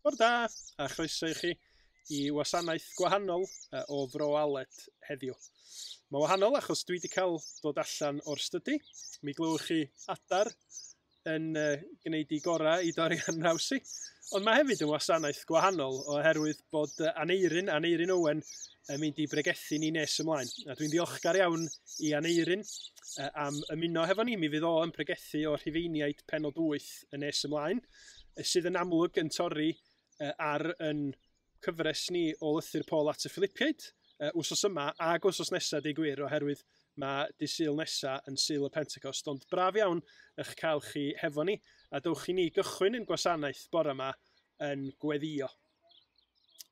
Bore da, a chroeso i chi i wasanaeth gwahanol o Fro Aled heddiw. Mae wahanol achos dwi wedi cael dod allan o'r stydi. Mi glywch chi adar yn gwneud i gorau i dorri ar nhraws i. Ond mae hefyd yn wasanaeth gwahanol oherwydd bod Aneurin Owen yn mynd i bregethu ni nes ymlaen. A dwi'n ddiolchgar iawn i Aneurin am ymuno hefo ni. Mi fydd o yn pregethu o'r Rhufeiniaid pennod 8 yn nes ymlaen, sydd yn amlwg yn torri ar yn cyfres ni o lythyr Paul at y Philippiaid wsos yma ag wsos nesaf, deud gwir, oherwydd mae dydd Sul nesa yn Sul y Pentecost. Ond braf iawn eich cael chi hefo ni, a dowch i ni gychwyn yn gwasanaeth bore yma yn gweddio.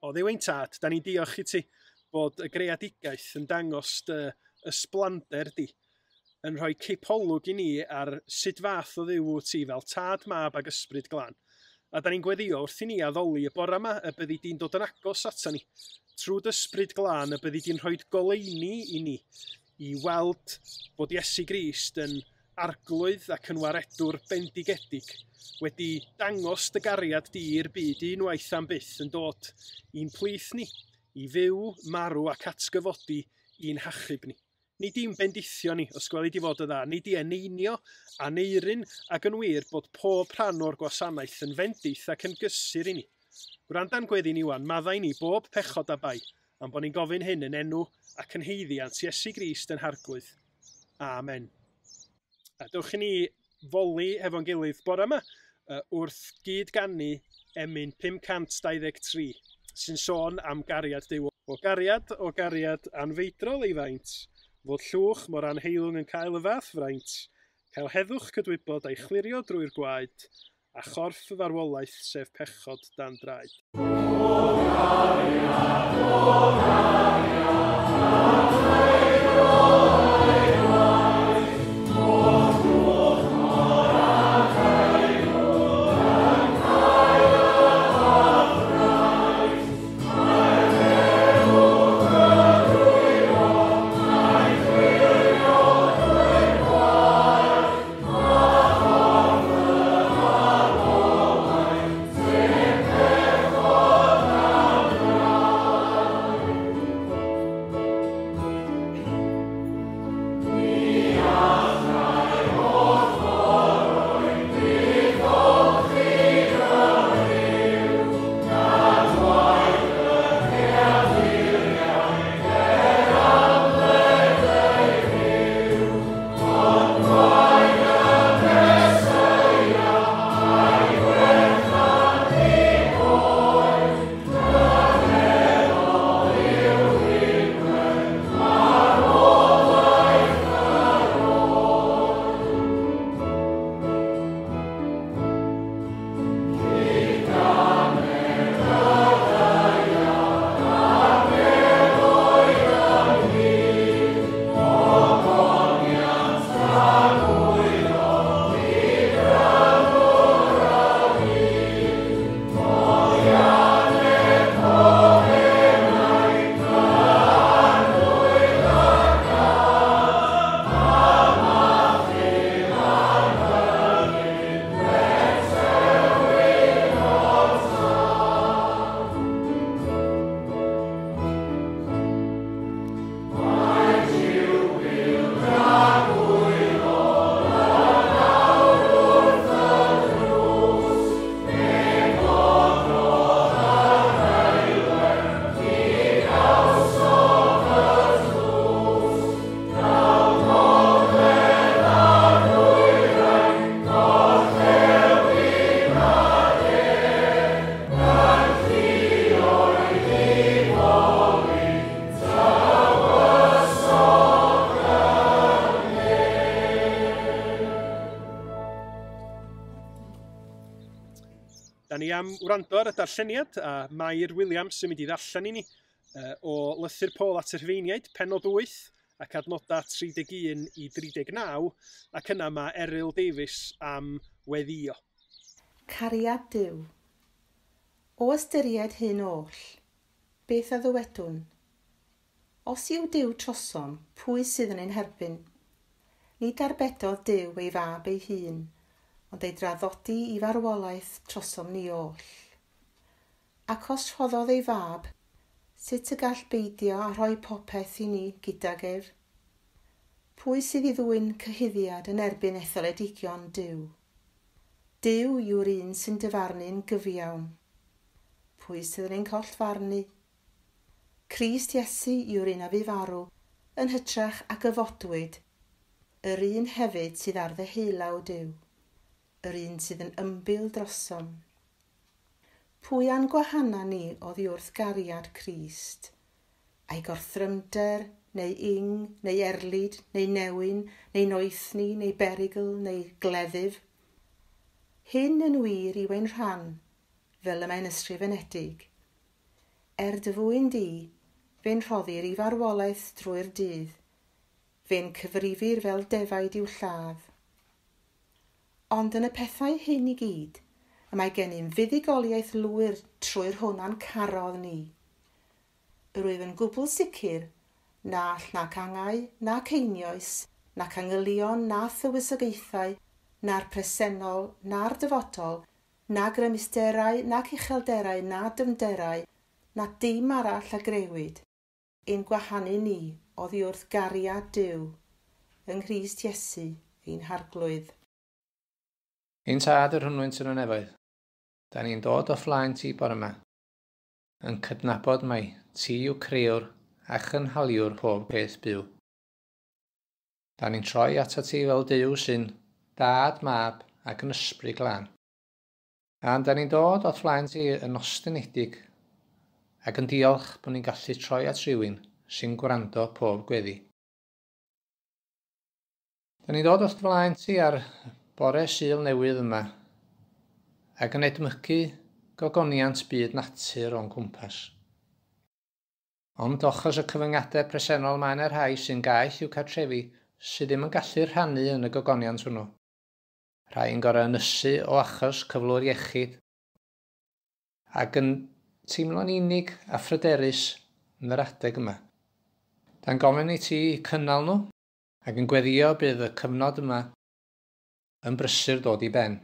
O Dduw ein tad, da ni'n diolch i ti bod y greadigaeth yn dangos dy ysblander di, yn rhoi cipolwg i ni ar sut fath o Dduw wyt ti fel tad, mab ag ysbryd glân. A da ni'n gweddio wrth i ni addoli y bore yma y byddi di'n dod yn agos ata ni, trwy dy ysbryd glân y byddi di'n rhoi goleuni i ni, i weld bod Iesu Grist yn arglwydd ac yn waredwr bendigedig, wedi dangos dy gariad di i'r byd unwaith am byth yn dod i'n plith ni, i fyw, marw ac atgyfodi i'n hachub ni. Ni di'n bendithio ni, os gweli di fod y dda, ni di eneinio, Aneurin ac yn wir bod pob rhan o'r gwasanaeth yn fendith ac yn gysur i ni. Gwranda'n gweddi ni wan, maddau ni bob pechod a bai, am bod ni'n gofyn hyn yn enw ac yn haeddiant Iesu Grist yn Harglwydd. Amen. A dewch i ni foli hefo'n gilydd bore yma wrth gyd-ganu emyn 523 sy'n sôn am gariad Duw. O gariad anfeidrol ei faint, fod llwch mor anheilwng yn cael y fath fraint, cael heddwch cydwybod a'i chlirio drwy'r gwaed, a chorff y farwolaeth sef pechod dan draed. O gariad, anfeidrol ei faint, fod llwch mor anheilwng yn cael y fath fraint, cael heddwch cydwybod a'i chlirio drwy'r gwaed, a chorff y farwolaeth sef pechod dan draed. Ni allai holl forwyn byth olchi dy ryw, na gwaed y creaduriaid er amled ei fyw, ond gwaed y Meseia a'i gwerthan ddigoll, rhyfeddol yw rhinwedd marwolaeth yr oll. Cyd-ganed y ddaear a'r nefoedd ynghyd, ogoniant tragwyddol i Grëwr y byd. Molianned pob enaid dy Arglwydd ar gad, a Mathil ar fynydd Bethel tad. Mae jiwbil tragwyddol yn awr wrth y drws, fe gododd yr heulwen, di-gawsodd y tlws. Daw gogledd a dwyrain, gorllewin a de, yn lluoedd i foli tywysog y nef. Da ni am wrando ar y darlleniad a Mair Williams sy'n mynd i ddarllen i ni o lythyr Paul at y Rhufeiniaid, pennod 8 ac adnodau 31 i 39, ac yna mae Eryl Davies am weddio. Cariad Duw. O ystyried hyn oll, beth a ddywedwn? Os yw Duw trosom, pwy sydd yn ein herbyn? Nid arbedodd Duw ei fab ei hun, ond ei draddodi i farwolaeth trosom ni oll. Ac os rhoddodd ei fab, sut y gall beidio a rhoi popeth i ni gydag ef? Pwy sydd i ddwyn cyhuddiad yn erbyn etholedigion Duw? Duw yw'r un sy'n dyfarnu'n gyfiawn. Pwy sydd yn ein collfarnu? Crist Iesu yw'r un a fu farw, yn hytrach a gyfodwyd, yr un hefyd sydd ar ddeheulaw Duw, yr un sydd yn ymbil drosom. Pwy a'n gwahana ni oddi wrth gariad Crist? A'i gorthrymder, neu ing, neu erlid, neu newyn, neu noethni, neu berygl, neu gleddyf? Hyn yn wir yw ein rhan, fel y mae'n ysgrifenedig. Er dy fwyn di, fe'n rhoddir i farwolaeth drwy'r dydd, fe'n cyfrifir fel defaid i'w lladd. Ond yn y pethau hyn i gyd, y mae gennym fuddugoliaeth lwyr trwy'r hwn a'n carodd ni. Yr wyf yn gwbl sicr na all nac angau, nac einioes, nac angylion, na thywysogaethau, na'r presennol, na'r dyfodol, na grymusterau, nac uchelderau, na dyfnderau, na dim arall a grewyd, ein gwahanu ni oddi wrth gariad Duw, yng Nghrist Iesu, ein harglwydd. Ein tad yr hwnnwynt yn y nefoedd, da ni'n dod o flaen ti bore yma, yn cydnabod mai ti yw crëwr a chynhaliwr pob peth byw. Da ni'n troi atat ti fel Duw sy'n dad, mab ac yn ysbryd glân. A da ni'n dod o flaen ti yn ostynedig ac yn diolch bod ni'n gallu troi at rhywun sy'n gwrando pob gweddi. Da ni'n dod wrth flaen ti ar bore Sul newydd yma ac yn edmygu gogoniant byd natur o'n cwmpas. Ond achos y cyfyngiadau presennol mae yna rhai sy'n gaeth i'w cartrefi sydd ddim yn gallu rhannu yn y gogoniant hwnnw. Rhai yn gorau ynysu o achos cyflwr iechyd ac yn teimlo'n unig a phryderus yn yr adeg yma. Da'n gofyn i ti cynnal nhw ac yn gweddio bydd y cyfnod yma yn brysur dod i ben.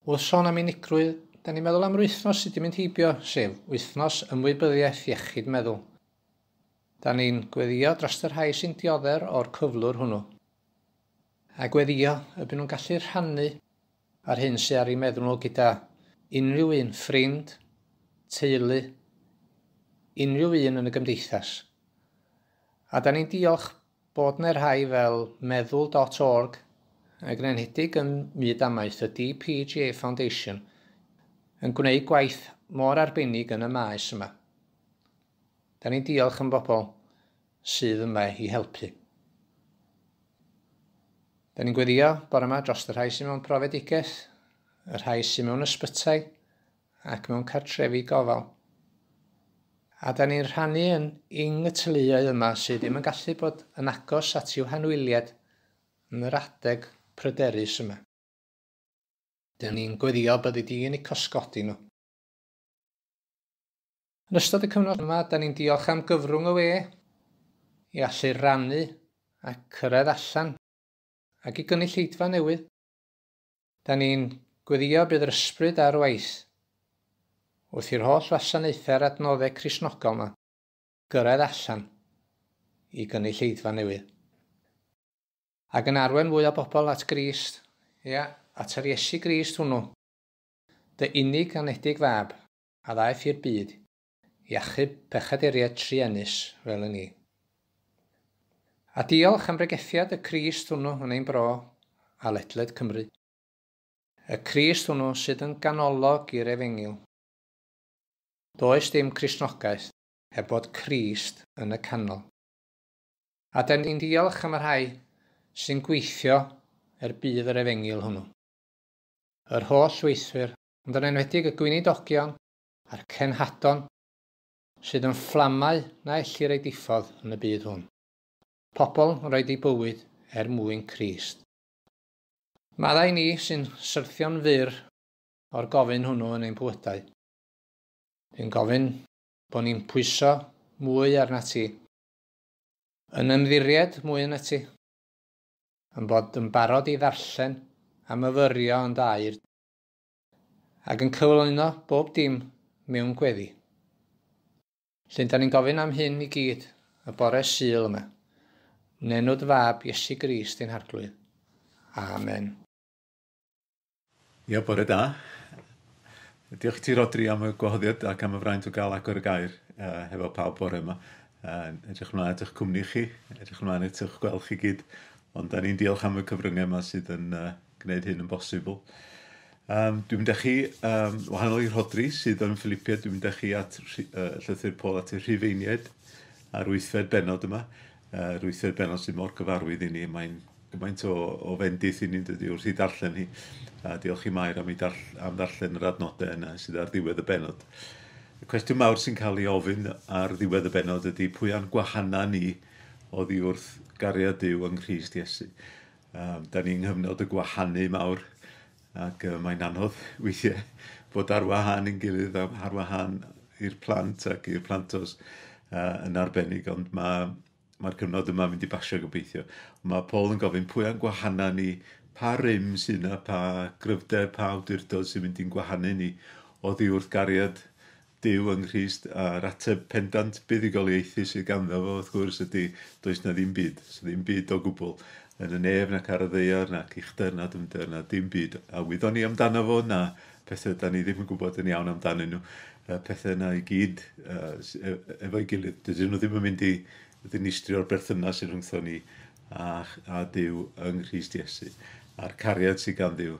Wrth sôn am unigrwydd, da ni'n meddwl am yr wythnos sydd wedi mynd heibio, sef wythnos ymwybyddiaeth iechyd meddwl. Da ni'n gweddio dros y rhai sy'n dioddef o'r cyflwr hwnnw. A gweddio y byd nhw'n gallu rhannu ar hyn sydd ar eu meddwl nhw gyda unrhyw un, ffrind, teulu, unrhyw un yn y gymdeithas. A da ni'n diolch bod yna rhai fel meddwl.org ac yn enwedig ym myd amaeth y DPGA Foundation yn gwneud gwaith mor arbennig yn y maes yma. Da ni'n diolch yn bobl sydd yma i helpu. Da ni'n gweddio bore yma dros y rhai sydd mewn profedigaeth, y rhai sydd mewn ysbytai ac mewn cartrefi gofal. A da ni'n rhannu yn ing y teuluoedd yma sydd ddim yn gallu bod yn agos at i'w hanwyliad yn yr adeg pryderus yma. Da ni'n gweddio byddi di yn eu cysgodi nhw. Yn ystod y cyfnod yma, da ni'n diolch am gyfrwng y we i allu rannu a cyrraedd allan ac i gynulleidfa newydd. Da ni'n gweddio bydd yr ysbryd ar waith wrth i'r holl wasanaethau'r adnoddau Cristnogol yma gyrraedd allan i gynulleidfa newydd. Ac yn arwain fwy o bobl at Grist, ia, at yr Iesu Grist hwnnw, dy unig anedig fab a ddaeth i'r byd i achub pechaduriaid truenus fel y ni. A diolch am bregethiad y Crist hwnnw yn ein bro a ledled Cymru. Y Crist hwnnw sydd yn ganolog i'r efengyl. Does dim Cristnogaeth heb bod Crist yn y canol. A da ni'n diolch am y rhai sy'n gweithio er budd yr efengyl hwnnw. Yr holl weithwyr, ond yn enwedig y gweinidogion a'r cenhadon sydd yn fflamau na ellir eu diffodd yn y byd hwn. Pobl yn rhoi eu bywyd er mwyn Crist. Maddau ni sy'n syrthio'n fyr o'r gofyn hwnnw yn ein bywydau. Dwi'n gofyn bod ni'n pwyso mwy arnat ti, yn ymddiried mwy yna ti, yn bod yn barod i ddarllen a myfyrio yn dy air, Ac yn cyflwyno bob dim mewn gweddi. Lle da ni'n gofyn am hyn i gyd y bore Sul yma. Yn enw dy fab Iesu Grist ein Harglwydd. Amen. Ia, bore da. Diolch ti, Rodri, am y gwahoddiad ac am y fraint o gael agor y gair hefo pawb bore yma. Edrych ymlaen at eich cwmni chi, edrych ymlaen at eich gweld chi gyd, ond da ni'n diolch am y cyfryngau yma sydd yn gwneud hyn yn bosibl. Dwi'n mynd â chi, wahanol i Rhodri sydd yn Philippiaid, dwi'n mynd â chi at llythyr Paul at y Rhufeiniaid a'r wythfed bennod yma. Yr wythfed bennod sydd mor gyfarwydd i ni, mae'n gymaint o fendith i ni'n dydy wrth i darllen hi. A diolch i Mair am ddarllen yr adnodau yna sydd ar ddiwedd y bennod. Y cwestiwn mawr sy'n cael ei ofyn ar ddiwedd y bennod ydy pwy a'n gwahana ni oddi wrth gariad Duw yng Nghrist Iesu. Da ni'n nghyfnod y gwahanu mawr ac mae'n anodd weithiau bod ar wahân i'n gilydd, ar wahân i'r plant ac i'r plantos yn arbennig, ond mae'r cyfnod yma mynd i basio gobeithio. Mae Paul yn gofyn pwy a'n gwahana ni, pa rym sydd yna, pa gryfder, pa awdurdod sy'n mynd i'n gwahanu ni oddi wrth gariad Duw yng Nghrist, a'r ateb pendant buddugoliaethu sydd ganddo fo, wrth gwrs, ydy does na ddim byd, so ddim byd o gwbl yn y nef nac ar y ddaear nac uchder na dyfnder na dim byd. A wyddon ni amdano fo na pethau da ni ddim yn gwybod yn iawn amdanyn nhw. Pethau yna i gyd efo'i gilydd. Dydyn nhw ddim yn mynd i ddinistrio'r berthynas sy'n rhwngtho ni a Duw yng Nghrist Iesu, a'r cariad sydd gan Dduw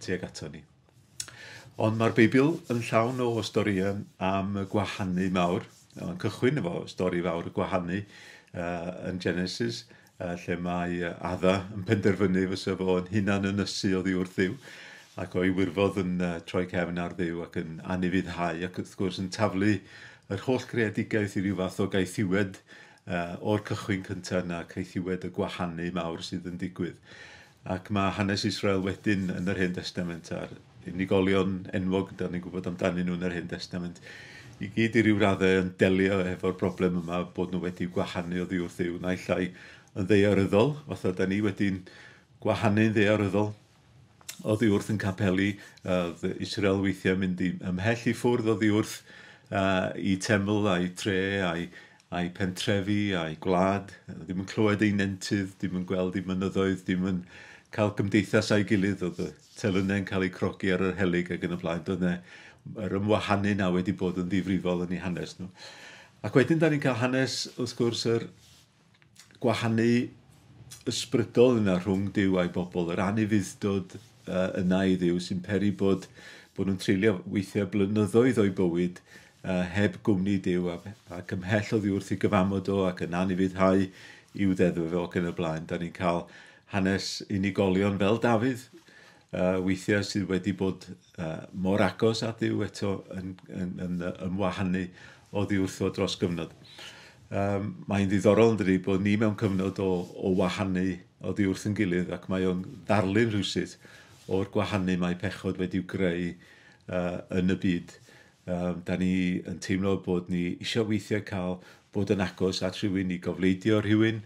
tuag ato ni. Ond mae'r Beibl yn llawn o storïau am y gwahanu mawr. Mae'n cychwyn efo stori fawr y gwahanu yn Genesis, lle mae Adda yn penderfynu fysa fo yn hunan ynysu oddi wrth Dduw, ac o'i wirfodd yn troi cefn ar Dduw ac yn anufuddhau, ac wrth gwrs yn taflu yr holl greadigaeth i ryw fath o gaethiwed o'r cychwyn cyntaf yna, caethiwed y gwahanu mawr sydd yn digwydd. Ac mae hanes Israel wedyn yn yr Hen Testament a'r unigolion enwog, da ni'n gwybod amdanyn nhw yn yr Hen Testament, i gyd i ryw raddau yn delio efo'r broblem yma bod nhw wedi gwahanu oddi wrth Dduw, naill ai yn ddaearyddol, fatha da ni wedi'n gwahanu'n ddaearyddol oddi wrth yn capeli, Israel weithiau mynd i ymhell i ffwrdd oddi wrth i teml a'i tre a'i pentrefi a'i gwlad, ddim yn clywed ei nentydd, ddim yn gweld ei mynyddoedd, ddim yn cael gymdeithas a'i gilydd, oedd y telynau'n cael eu crogi ar yr helyg ac yn y blaen, doedd yr ymwahanu na wedi bod yn ddifrifol yn eu hanes nhw. Ac wedyn da ni'n cael hanes, wrth gwrs, yr gwahanu ysbrydol yna rhwng Duw a'i bobl, yr anufudd-dod yna i Dduw sy'n peri bod nhw'n treulio weithiau blynyddoedd o'i bywyd heb gwmni Duw ac ymhell oddi wrth ei gyfamod o ac yn anufuddhau i'w ddeddf fo ac yn y blaen. Da ni'n cael hanes unigolion fel Dafydd, weithiau sydd wedi bod mor agos at Dduw eto yn ymwahanu oddi wrtho dros gyfnod. Mae'n ddiddorol yn dydi bod ni mewn cyfnod o wahanu oddi wrth yn gilydd, ac mae o'n ddarlun rhywsut o'r gwahanu mae pechod wedi'w greu yn y byd. Da ni yn teimlo bod ni eisiau weithiau cael bod yn agos at rhywun i gofleidio rhywun,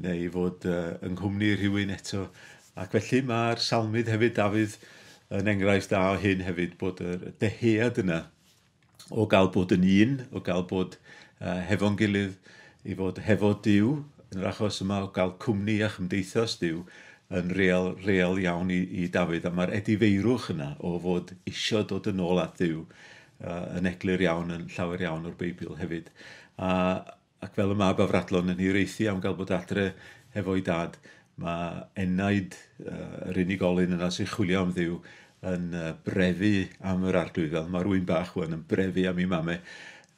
neu i fod yng nghwmni rhywun eto. Ac felly mae'r salmydd hefyd, Dafydd, yn enghraifft da o hyn hefyd, bod y dyhead yna o gael bod yn un, o gael bod hefo'n gilydd, i fod hefo Duw, yn yr achos yma o gael cwmni a chymdeithas Duw, yn real iawn i Dafydd. A mae'r edifeirwch yna o fod isio dod yn ôl at Dduw yn eglur iawn, yn llawer iawn o'r Beibl hefyd. Ac fel y mab afradlon yn hiraethu am gael bod adre hefo'i dad, mae enaid yr unigolyn yna sy'n chwilio am Dduw yn brefu am yr arglwydd, fel mae rhywun bach wan yn brefu am ei mame.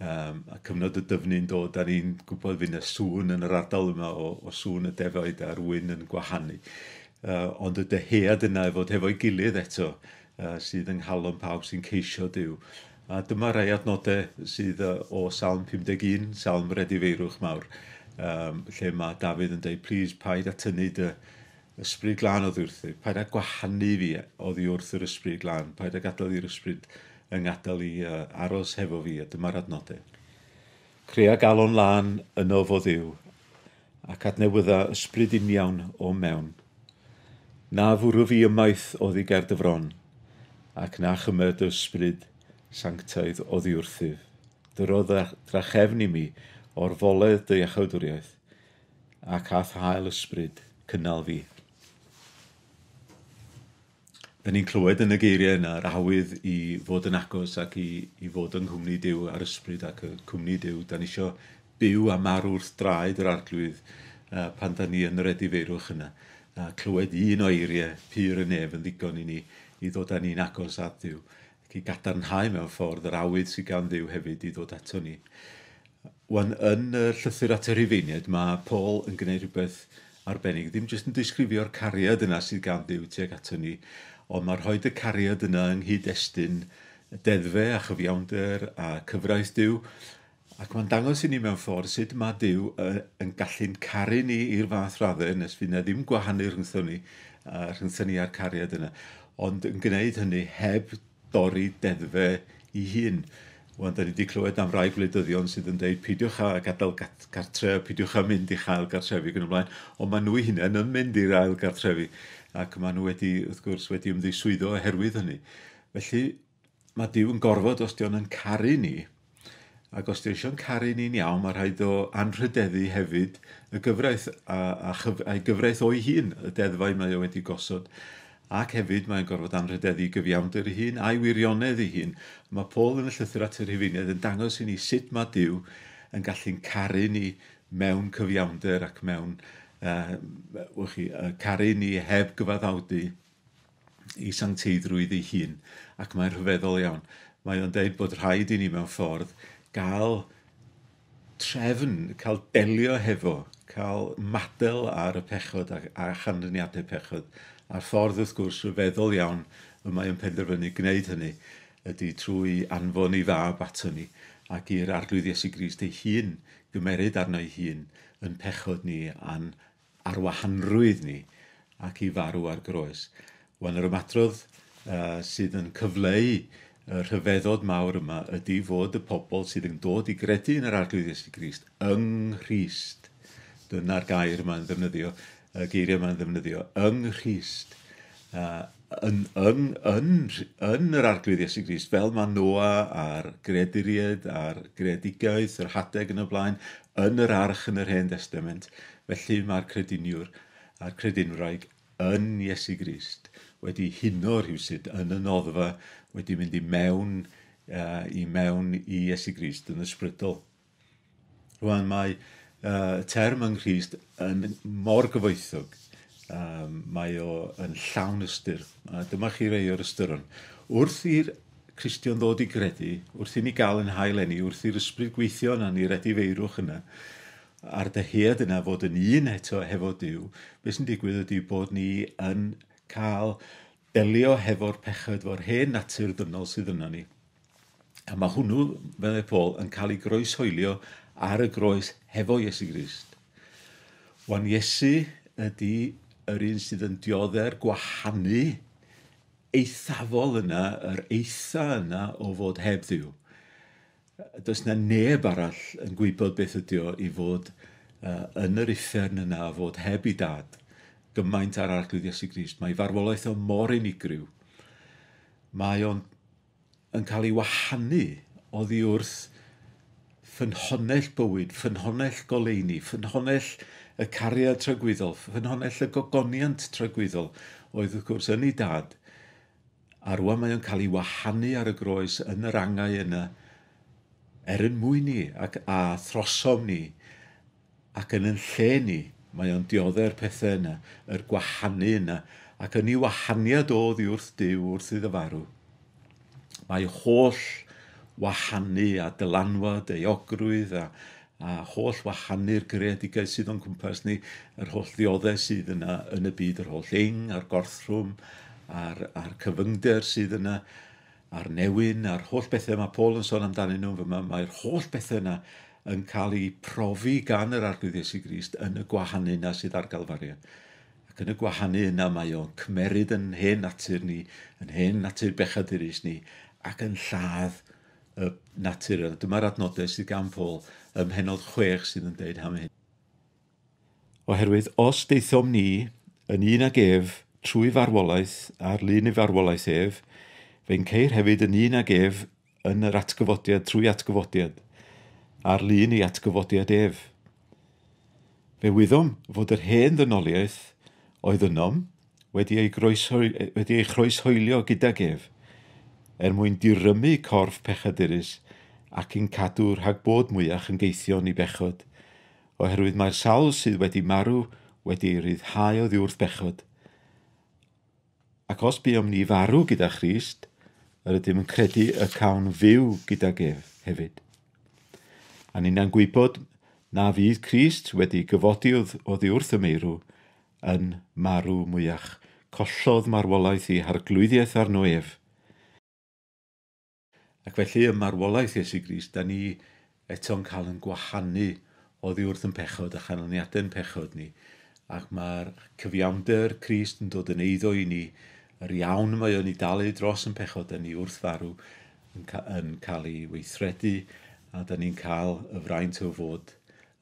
A cyfnod y dyfnu'n dod, da ni'n gwybod fydd yna sŵn yn yr ardal yma o sŵn y defaid a'r wyn yn gwahanu. Ond y dyhead yna i fod hefo'i gilydd eto sydd yng nghalon pawb sy'n ceisio Duw. A dyma rai adnodau sydd o Salm 51, Salm yr edifeirwch mawr, lle mae Dafydd yn dweud, please, paid â tynnu dy ysbryd glân oddi wrthi, paid â gwahanu fi oddi wrth yr ysbryd glân, paid â gadael i'r ysbryd yng ngadael i aros hefo fi, a dyma'r adnodau. Crea galon lân yno fo Dduw, ac adnewydda ysbryd uniawn o mewn. Na fwrw fi ymaith oddi ger dy fron, ac na chymer dy ysbryd sanctaidd oddi wrthyf. Dyro drachefn i mi o'r foledd dy iachawdwriaeth, ac a'th hael ysbryd cynnal fi. Da ni'n clywed yn y geiriau yna yr awydd i fod yn agos ac i fod yng nghwmni Duw a'r ysbryd ac y cwmni Duw. Da ni isio byw a marw wrth draed yr arglwydd pan da ni yn yr edifeirwch yna. Clywed un o eiriau pur y nef yn ddigon i ni i ddod â ni'n agos at Dduw ac i gadarnhau mewn ffordd yr awydd sydd gan Dduw hefyd i ddod ato ni. Wan, yn y llythyr at y Rhufeiniaid, mae Paul yn gwneud rhywbeth arbennig. Ddim jyst yn disgrifio'r cariad yna sydd gan Dduw tuag ato ni, ond mae rhoi y cariad yna yng nghyd-destun deddfau a chyfiawnder a cyfraith Duw, ac mae'n dangos i ni mewn ffordd sut mae Duw yn gallu'n caru ni i'r fath raddau nes fydd yna ddim gwahanu rhyngthon ni, rhyngthon ni a'r cariad yna, ond yn gwneud hynny heb dorri deddfau ei hun. Wan, da ni wedi clywed am rai gwleidyddion sydd yn dweud peidiwch â gadael gartre, peidiwch â mynd i'ch ail gartrefi ac yn y blaen, ond maen nhw eu hunain yn mynd i'r ail gartrefi, ac maen nhw wedi, wrth gwrs, wedi ymddiswyddo oherwydd hynny. Felly, mae Duw yn gorfod, os 'di o'n yn caru ni, ac os 'di o eisiau'n caru ni'n iawn, mae rhaid o anrhydeddu hefyd y gyfraith a'i gyfraith o'i hun, y deddfau mae o wedi gosod. Ac hefyd mae'n gorfod anrhydeddu gyfiawnder ei hun a'i wirionedd ei hun. Mae Paul yn y llythyr at y Rhufeiniaid yn dangos i ni sut mae Duw yn gallu'n caru ni mewn cyfiawnder ac mewn caru ni heb gyfaddawdu i sancteiddrwydd ei hun. Ac mae'n rhyfeddol iawn. Mae o'n deud bod rhaid i ni mewn ffordd gael trefn, cael delio hefo, cael madel ar y pechod a chanlyniadau pechod. A'r ffordd, wrth gwrs, rhyfeddol iawn y mae o'n penderfynu gwneud hynny ydy trwy anfon ei fab ato ni ac i'r Arglwydd Iesu Grist ei hun gymeryd arno ei hun yn pechod ni a'n arwahanrwydd ni ac i farw ar groes. Wan, yr ymadrodd sydd yn cyfleu y rhyfeddod mawr yma ydy fod y pobl sydd yn dod i gredu yn yr Arglwydd Iesu Grist yng Nghrist. Dyna'r gair yma'n ddefnyddio, y geiriau yma'n ddefnyddio, yng Nghrist, yn yr Arglwydd Iesu Grist, fel mae Noa a'r greaduriaid a'r greadigaeth, yr hadeg yn y blaen, yn yr arch yn yr Hen Testament. Felly mae'r crediniwr a'r credinwraig yn Iesu Grist wedi huno rhywsut yn y noddfa, wedi mynd i mewn i Iesu Grist yn ysbrydol. Rwan mae y term yng Nghrist yn mor gyfoethog. Mae o yn llawn ystyr. Dyma chi rei o'r ystyron. Wrth i'r Cristion ddod i gredu, wrth i ni gael yn hael eni, wrth i'r ysbryd gweithio yna, ni'r edifeirwch yna, a'r dyhead yna fod yn un eto hefo Duw, beth sy'n digwydd ydy bod ni yn cael delio hefo'r pechod, efo'r hen natur dynol sydd yna ni. A mae hwnnw, fel y Paul, yn cael ei groeshoelio ar y groes hefo Iesu Grist. Wan, Iesu ydy yr un sydd yn diodde'r gwahanu eithafol yna, yr eitha yna o fod heb Dduw. Does na neb arall yn gwybod beth ydy o i fod yn yr uffern yna, a fod heb ei dad, gymaint ar Arglwydd Iesu Grist. Mae farwolaeth o mor unigryw. Mae o'n yn cael ei wahanu oddi wrth ffynhonnell bywyd, ffynhonnell goleuni, ffynhonnell y cariad tragwyddol, ffynhonnell y gogoniant tragwyddol oedd wrth gwrs yn ei dad. A rwan mae o'n cael ei wahanu ar y groes yn yr angau yna, er yn mwyn ni ac a throsom ni, ac yn yn lle ni, mae o'n diodde'r pethau yna, yr gwahanu yna, ac yn ei wahaniad o oddi wrth Duw wrth iddo farw. Mae holl wahanu a dylanwad, euogrwydd a holl wahanu'r greadigaeth sydd o'n cwmpas ni, yr holl ddioddau sydd yna yn y byd, yr holl ing a'r gorthrwm, a'r cyfyngder sydd yna, a'r newyn, a'r holl bethau mae Paul yn sôn amdanyn nhw fyma, mae'r holl bethau yna yn cael ei profi gan yr Arglwydd Iesu Grist yn y gwahanu yna sydd ar Galfaria. Ac yn y gwahanu yna mae o'n cymeryd yn hen natur ni, yn hen natur bechadurus ni, ac yn lladd y natur yna. Dyma'r adnodau sydd gan Paul ym mhennod 6 sydd yn deud am hyn. Oherwydd os deithom ni yn un ag ef trwy farwolaeth, ar lun ei farwolaeth ef, Fe'n ceir hefyd yn un ag ef yn yr atgyfodiad trwy atgyfodiad, ar lun ei atgyfodiad ef. Fe wyddom fod yr hen ddynoliaeth oedd ynom wedi ei chroeshoelio gydag ef, er mwyn dirymu corff pechadurus ac yn cadw rhag bod mwyach yn geithion i bechod, oherwydd mae'r sawl sydd wedi marw wedi ei ryddhau oddi wrth bechod. Ac os buom ni farw gyda Christ, yr ydym yn credu y cawn fyw gydag ef hefyd. A ninnau'n gwybod na fydd Crist wedi gyfodi oddi wrth y meirw yn marw mwyach. Collodd marwolaeth ei harglwyddiaeth arno ef. Ac felly y marwolaeth Iesu Grist, da ni eto'n cael yn gwahanu oddi wrth yn pechod a chanlyniadau'n pechod ni. Ac mae'r cyfiawnder Crist yn dod yn eiddo i ni, yr iawn mae o'n ei dalu dros yn pechod da ni wrth farw yn cael ei weithredu, a da ni'n cael y fraint o fod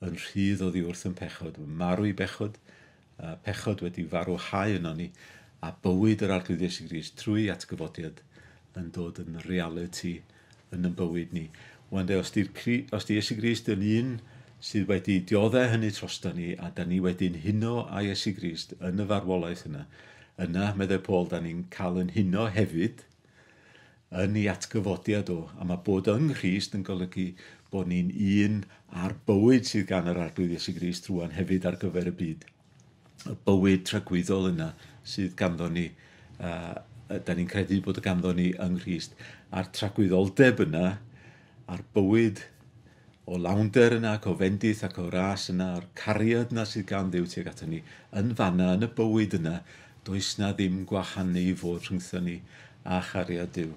yn rhydd oddi wrth yn pechod. Marw i bechod, pechod wedi farwhau yno ni, a bywyd yr Arglwydd Iesu Grist trwy atgyfodiad yn dod yn reality yn ein bywyd ni. Wan de, os di Iesu Grist yn un sydd wedi dioddef hynny drosto ni, a da ni wedi'n huno â Iesu Grist yn y farwolaeth yna, yna, meddai Paul, da ni'n cael yn huno hefyd yn ei atgyfodiad o. A mae bod yng Nghrist yn golygu bod ni'n un â'r bywyd sydd gan yr Arglwydd Iesu Grist rŵan hefyd ar gyfer y byd. Y bywyd tragwyddol yna sydd ganddo ni, da ni'n credu bod ganddo ni yng Nghrist. A'r tragwyddoldeb yna, a'r bywyd o lawnder yna, ac o fendith ac o ras yna, a'r cariad yna sydd gan Dduw tuag ato ni, yn fanna, yn y bywyd yna, does na ddim gwahanu i fod rhyngtho ni a chariad Duw.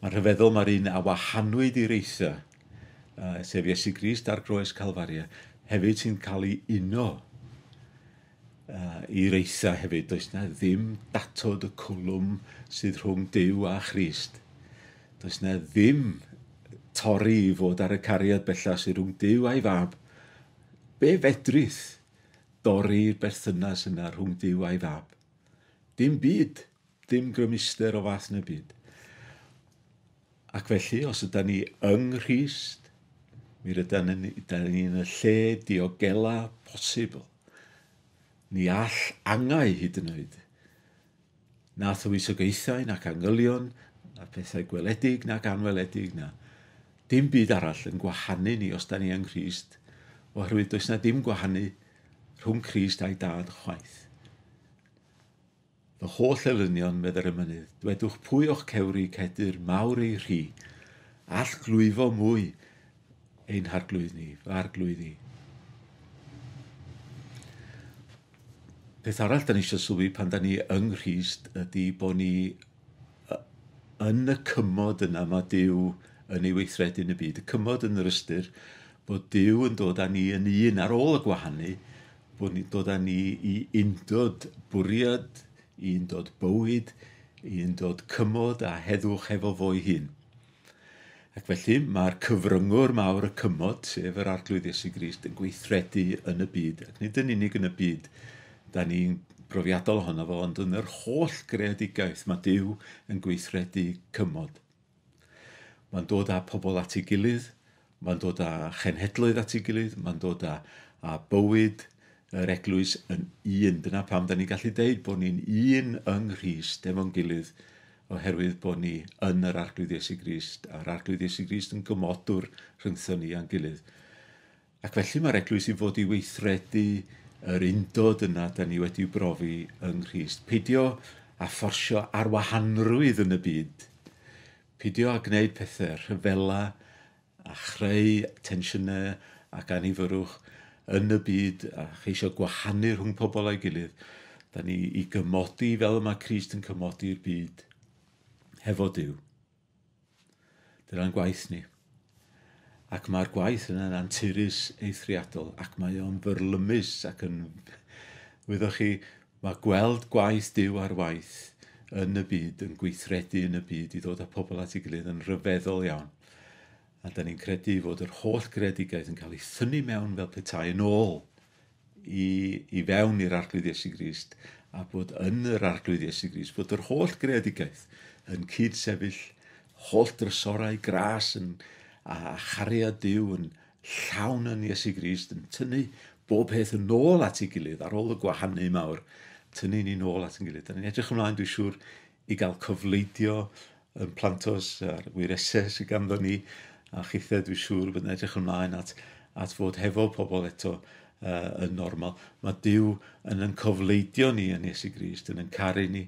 Mae'n rhyfeddol, mae'r un a wahanwyd i'r eitha, sef Iesu Grist ar groes Calfaria, hefyd sy'n cael ei uno i'r eitha hefyd. Does na ddim datod y cwlwm sydd rhwng Duw a Christ. Does na ddim torri i fod ar y cariad bellach sydd rhwng Duw a'i fab. Be fedrith dorri'r berthynas yna rhwng Duw a'i fab? Dim byd, dim grymuster o fath na byd. Ac felly, os ydy ni yng Nghrist, mi rydyn ni yn y lle diogela posibl. Ni all angau hyd yn oed. Na thywysogaethau, nac angylion, na pethau gweledig, nac anweledig, na. Dim byd arall yn gwahanu ni os da ni yng Nghrist, oherwydd does na dim gwahanu rhwng Crist a'i dad chwaith. Fy holl elynion, meddai'r emynydd, dwedwch pwy o'ch cewri cedyrn mawr ei rhi, all glwyfo mwy ein harglwydd ni, fy arglwydd i. Peth arall da ni eisiau sylwi pan da ni yng Nghrist ydy bod ni yn y cymod yna mae Duw yn ei weithredu yn y byd. Y cymod yn yr ystyr bod Duw yn dod â ni yn un ar ôl y gwahanu, bod ni'n dod â ni i undod bwriad, i undod bywyd, i undod cymod a heddwch hefo fo'i hun. Ac felly mae'r cyfryngwr mawr y cymod, sef yr Arglwydd Iesu Grist, yn gweithredu yn y byd. Ac nid yn unig yn y byd, da ni'n brofiadol ohono fo, ond yn yr holl greadigaeth mae Duw yn gweithredu cymod. Mae'n dod â pobl at ei gilydd, mae'n dod â chenhedloedd at ei gilydd, mae'n dod â bywyd yr eglwys yn un. Dyna pam da ni'n gallu deud bod ni'n un yng Nghrist efo'n gilydd, oherwydd bod ni yn yr Arglwydd Iesu Grist, a'r Arglwydd Iesu Grist yn gymodwr rhyngthon ni a'n gilydd. Ac felly mae'r eglwys i fod i weithredu yr undod yna da ni wedi'i brofi yng Nghrist. Peidio a fforsio arwahanrwydd yn y byd. Peidio a gwneud pethau rhyfela a chreu tensiynau ac anifyrwch yn y byd a cheisio gwahanu rhwng pobl a'i gilydd. Da ni i gymodi fel mae Crist yn cymodi'r byd hefo Duw. Dyna'n gwaith ni. Ac mae'r gwaith yna'n anturus eithriadol, ac mae o'n fyrlymus ac yn... Wyddoch chi, mae gweld gwaith Duw ar waith yn y byd, yn gweithredu yn y byd i ddod â pobl at ei gilydd yn rhyfeddol iawn. A da ni'n credu fod yr holl greadigaeth yn cael ei thynnu mewn fel petai yn ôl i fewn i'r Arglwydd Iesu Grist a bod yn yr Arglwydd Iesu Grist, bod yr holl greadigaeth yn cyd-sefyll, holl drysorau gras yn, a chariad Duw yn llawn yn Iesu Grist, yn tynnu bob peth yn ôl at ei gilydd ar ôl y gwahanu mawr, tynnu ni'n ôl at ein gilydd. Da ni'n edrych ymlaen, dwi'n siŵr, i gael cyfleidio yn plantos a'r wyresau sydd ganddo ni, a chithau dwi'n siŵr bod yn edrych ymlaen at, at fod hefo pobl eto yn normal. Mae Duw yn yn cofleidio ni yn Iesu Grist, yn yn caru ni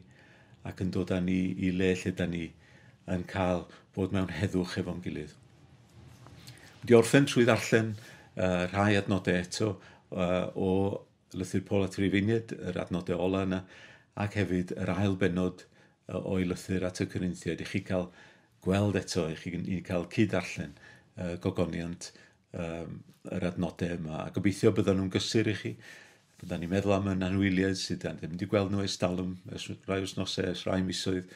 ac yn dod â ni i le lle da ni yn cael bod mewn heddwch efo'n gilydd. Wedi orffen trwy ddarllen rhai adnodau eto o Lythyr Paul at y Rufeiniaid, yr adnodau ola yna, ac hefyd yr ail bennod o'i lythyr at y Corinthiaid, i chi cael gweld eto, i chi i cael cyd-darllen gogoniant yr adnodau yma. A gobeithio byddan nhw'n gysur i chi. Byddan ni'n meddwl am yn anwyliaid sydd ddim wedi gweld nhw ers talwm, ers rai wythnosau, ers rai misoedd,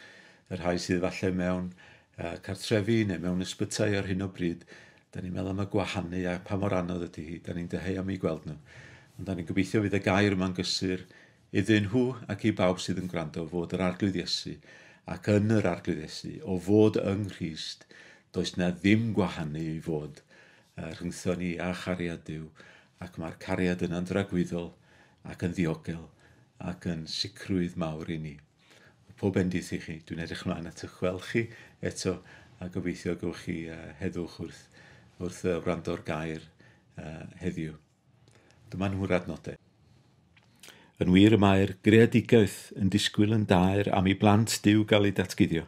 y rhai sydd falle mewn cartrefi neu mewn ysbytai ar hyn o bryd. Da ni'n meddwl am y gwahanu a pa mor anodd ydy hi. Da ni'n dyheu am ei gweld nhw. Ond da ni'n gobeithio fydd y gair yma'n gysur iddyn nhw ac i bawb sydd yn gwrando fod yr Arglwydd Iesu ac yn yr Arglwydd Iesu, o fod yng Nghrist, does na ddim gwahanu i fod rhyngtho ni a chariad Duw, ac mae'r cariad yna'n dragwyddol ac yn ddiogel ac yn sicrwydd mawr i ni. Pob bendith i chi. Dwi'n edrych ymlaen at eich gweld chi eto a gobeithio gewch chi heddwch wrth, wrth wrando'r gair heddiw. Dyma nhw'r adnodau. Yn wir y mae'r greadigaeth yn disgwyl yn daer am i blant Duw gael ei datguddio,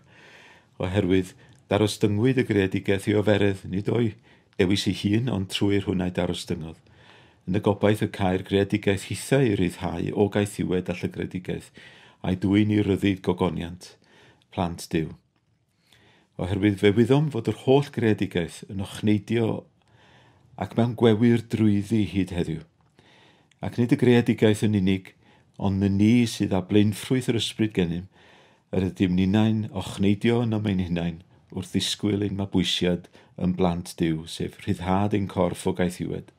oherwydd darostyngwyd y greadigaeth i oferedd, nid o'i dewis ei hun, ond trwy'r hwnnau darostyngodd. Yn y gobaith y cael greadigaeth hithau i ryddhau o gaethiwed a llygredigaeth, a'i dwyn i ryddid gogoniant plant Duw. Oherwydd fe wyddom fod yr holl greadigaeth yn ochneidio ac mewn gwewyr drwyddi hyd heddiw. Ac nid y greadigaeth yn unig, ond ni sydd â blaenffrwyth yr ysbryd gennym, yr ydym ninnau'n ochneidio yn am ein hunain wrth ddisgwyl ein mabwysiad yn blant Duw, sef rhyddhad ein corff o gaethiwed.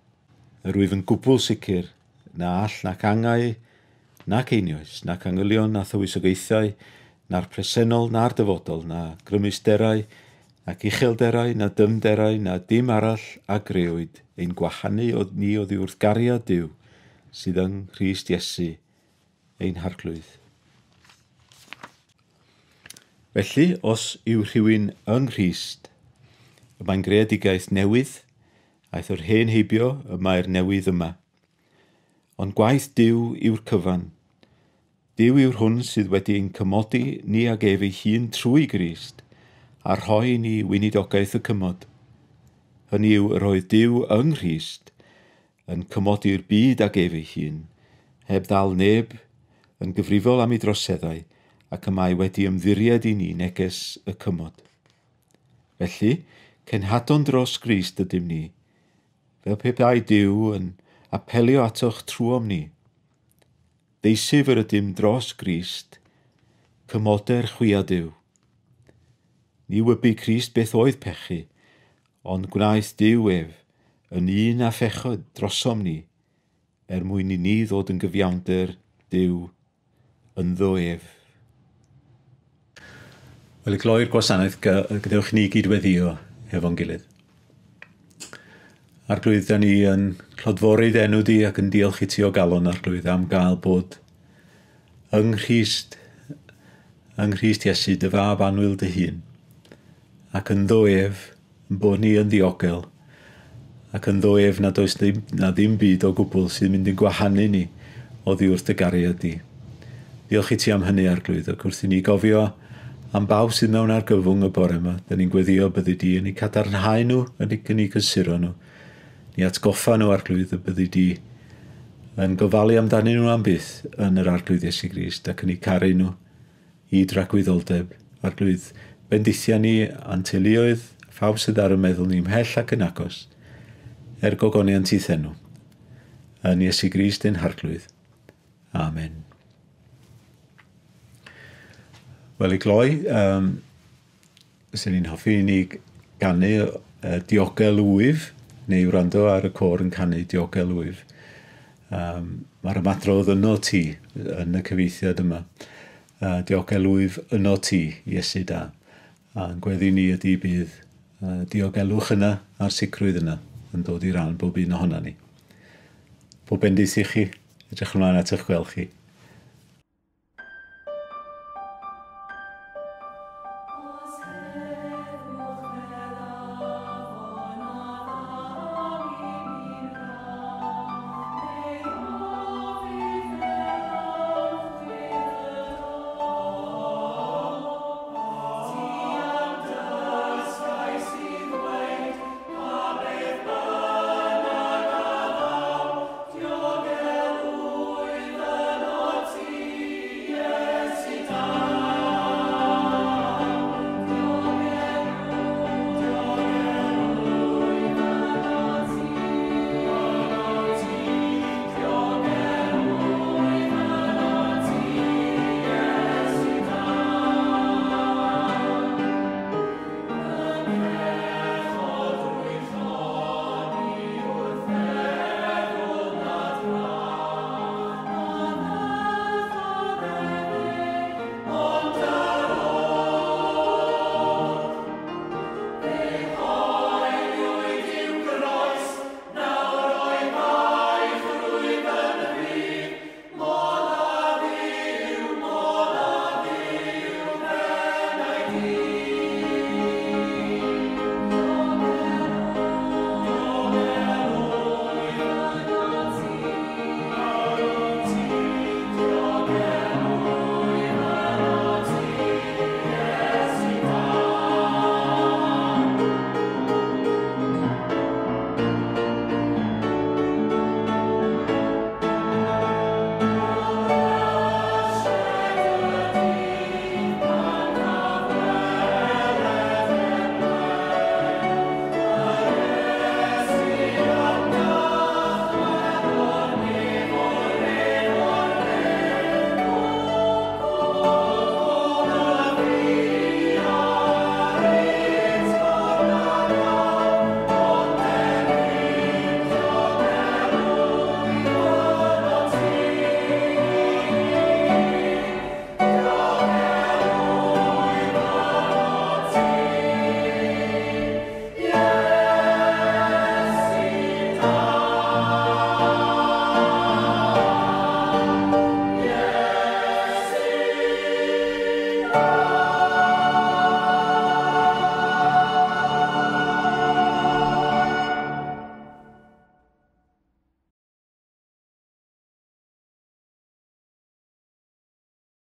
Yr wyf yn gwbl sicr na all nac angau, nac einioes, nac angylion, na thywysogaethau, na'r presennol, na'r dyfodol, na grymusderau, nac uchelderau, na dymderau, na dim arall a grëwyd ein gwahanu o ni oddi wrth gariad Duw sydd yng Nghrist Iesu, ein harglwydd. Felly, os yw rhywun yng Nghrist, y mae'n greadigaeth newydd, aeth yr hen heibio, y mae'r newydd yma. Ond gwaith Duw yw'r cyfan. Duw yw'r hwn sydd wedi ein cymodi ni ag ef ei hun trwy Grist, a rhoi ni weinidogaeth y cymod. Hynny yw yr oedd Duw yng Nghrist yn cymodi'r byd ag ef ei hun, heb ddal neb yn gyfrifol am ei droseddau, ac y mae wedi ymddiried i ni neges y cymod. Felly, cenhadon dros Grist ydym ni, fel pe bai Duw yn apelio atoch trwom ni. Deisyf yr ydym dros Grist, cymoder chwi a Duw. Ni wybu Crist beth oedd pechu, ond gwnaeth Duw ef yn un a phechod drosom ni, er mwyn i ni ddod yn gyfiawnder Duw ynddo ef. Wel, i gloi'r gwasanaeth, gadewch ni gydweddio hefo'n gilydd. Arglwydd, da ni yn clodfori dy enw di ac yn diolch i ti o galon, Arglwydd, am gael bod yng Nghrist Iesu, dy fab annwyl dy hun, ac ynddo ef, yn bod ni yn ddiogel, ac ynddo ef nad oes ddim, na ddim byd o gwbl sydd mynd yn gwahanu ni oddi wrth dy gariad di. Diolch i ti am hynny, Arglwydd, ac wrth i ni gofio am bawb sydd mewn argyfwng y bore yma, da ni'n gweddio byddi di yn eu cadarnhau nhw, yn eu cysuro nhw. Ni atgoffa nhw, Arglwydd, y byddi di yn gofalu amdanyn nhw am byth yn yr Arglwydd Iesu Grist ac yn eu caru nhw i dragwyddoldeb. Arglwydd, bendithia ni a'n teuluoedd, phawb sydd ar y meddwl ni ymhell ac yn agos, er gogoniant i'th enw. Yn Iesu Grist ein Harglwydd. Amen. Wel, i gloi, swn i'n hoffi i ni ganu Diogel Wyf, neu wrando ar y côr yn canu Diogel Wyf. Mae'r ymadrodd "yno ti" yn y cyfieithiad yma. "Diogelwyf yno ti, Iesu da." A'n gweddi ni ydy bydd diogelwch yna a'r sicrwydd yna yn dod i ran bob un ohono ni. Pob bendith i chi. Edrych ymlaen at eich gweld chi.